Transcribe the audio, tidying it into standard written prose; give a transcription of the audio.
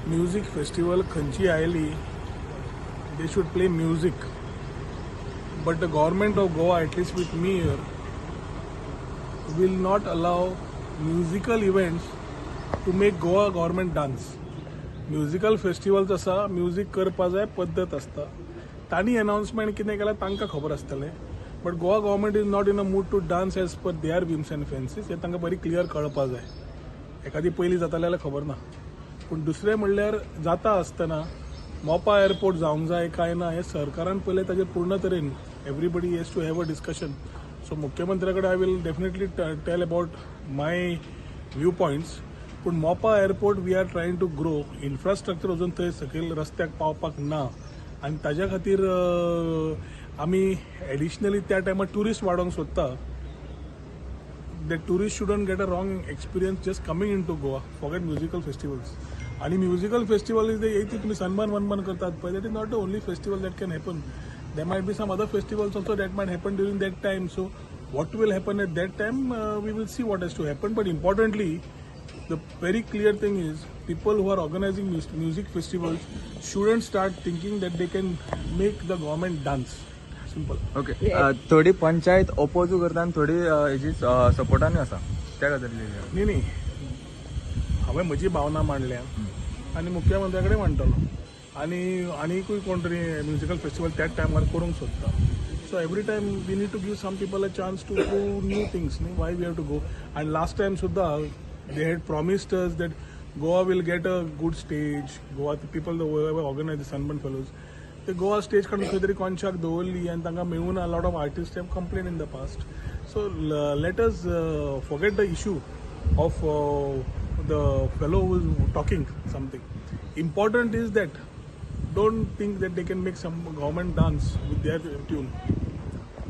Music festival खंयची आयली, they should play music, but the government of Goa, at least with me here, will not allow musical events to make Goa government dance. Musical festivals आसा, music करपा जाय, पद्दत आसता. तांणी announcement कितें केलां तांकां खबर आसतलें, but Goa government is not in a mood to dance as per their whims and fancies. हें तांकां बरी क्लियर कळपा जाय. एखादी पयलीं जातालें जाल्यार खबर ना, पूण दुसरें म्हणल्यार जाता आसतना मोपा एअरपोर्ट जावंक जाय काय ना हें सरकारान पयलें ताजेर पूर्ण तरेन everybody has to have a discussion. So मुख्यमंत्र्या कडेन I will definitely tell about my view points. पूण Mopa airport, we are trying to grow infrastructure. अजून थंय सकयल रस्त्याक पावपाक ना आनी ताज्या खातीर आमी एडिशनली त्या टायमार ट्युरिस्ट वाडोवंक सोदता. The tourist shouldn't get a wrong experience just coming into Goa. Forget musical festivals. आणि म्युझिकल फेस्टिवल is the तुम्ही सनबर्न वनबर्न करतात पळय, that is not the only festival that can happen. There might be some other festivals also that might happen during that time. So what will happen at that time, we will see what has to happen. But importantly, the very clear thing is people who are organizing music festivals shouldn't start thinking that they can make the government dance. Simple. Okay, थोडी पंचायत ओपोजू करता आनी थोडी हेजी सपोर्टानूय आसा, त्या खातीर. न्ही न्ही, हांवें म्हजी भावना मांडल्या आनी मुख्यमंत्र्या कडेन मांडटलो. आनी आनीकूय कोण तरी म्युजिकल फेस्टिवल त्याच टायमार करूंक सोदता. So every time we need to give some people a chance to prove new things न्ही. Why we have to go? आनी लास्ट टायम सुद्दां they had promised us that Goa will get a good stage. Goa people organize, Sunburn fellows, ते Goa stage काडून खंय तरी कोनशाक दवरली आनी तांकां मेळून. Lot of artist have complain in the past. So let us forget the issue of the fellow who is talking something. Important is that don't think that they can make some government dance with their tune.